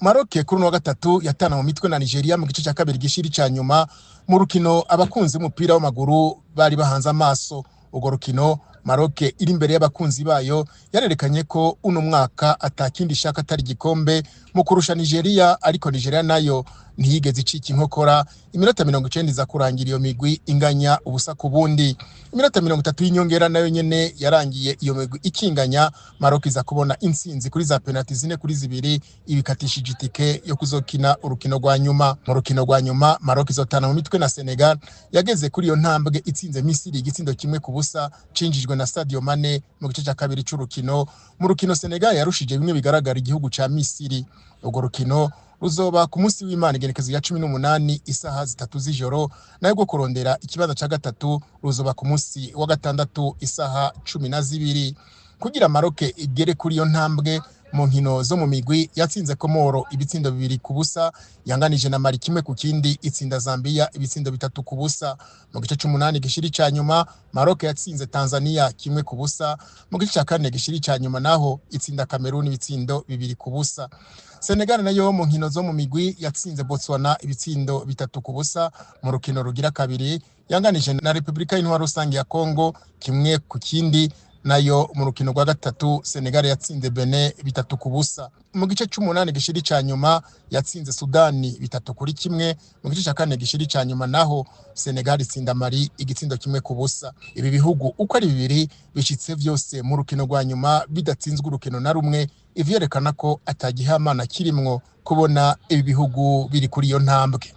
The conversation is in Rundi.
Maroc kuri uno wa gatatu yatana mu mitwe na Nigeria mu gice cya kabiri gishiri ca nyuma mu rukino abakunzi b'umupira w'amaguru bari bahanze amaso. Urwo rukino Maroc iri imbere y'abakunzi bayo yarerekanye ko uno mwaka atakindi shaka atari igikombe mu kurusha Nigeria, ariko Nigeria nayo ntiyigeze icika inkokora. Iminota 90 iza kurangira iyo migwi inganya ubusa ku bundi. Iminota 30 y'inyongera nayo nyene yarangiye iyo migwi ikinganya. Maroc iza kubona intsinzi kuri za penalty 4-2, ibikatishije itike yo kuzokina urukino rwa nyuma. Mu rukino rwa nyuma Maroc izotana mu mitwe na Senegal yageze kuri iyo ntambwe itsinze Misiri igitsindo 1-0 cinjijwe na Sadio Mane mu gice cya kabiri c'urukino. Mu rukino Senegal yarushije bimwe bigaragara igihugu ca Misiri. Urwo rukino ruzoba ku munsi w'Imana igenekezo rya 18 isaha 3 z'ijoro, nayo rwo kurondera ikibanza ca gatatu ruzoba ku munsi wa gatandatu isaha 12. Kugira Maroc igere kuri iyo ntambwe mu nkino zo mu migwi yatsinze Komoro ibitsindo 2-0, yanganije na Mali 1-1, itsinda Zambia ibitsindo 3-0. Mu gice c'umunani gishiri ca nyuma Maroc yatsinze Tanzania 1-0. Mu gice ca kane gishiri ca nyuma naho itsinda Cameroon ibitsindo 2-0. Senegal nayo mu nkino zo mu migwi yatsinze Botswana ibitsindo 3-0. Mu rukino rugira kabiri yanganije na Republika y'Intwaro Rusange ya Congo 1-1. Nayo mu rukino rwa gatatu Senegal yatsinze Benin 3-0. Mu gice c'umunani gishiri ca nyuma yatsinze Sudani 3-1. Mu gice ca kane gishiri ca nyuma naho Senegal itsinda Mali igitsindo 1-0. Ibi bihugu uko ari bibiri bishitse vyose mu rukino rwa nyuma bidatsinzwe urukino na rumwe, ivyerekana ko atagihamana kirimwo kubona ibi bihugu biri kuri iyo ntambwe.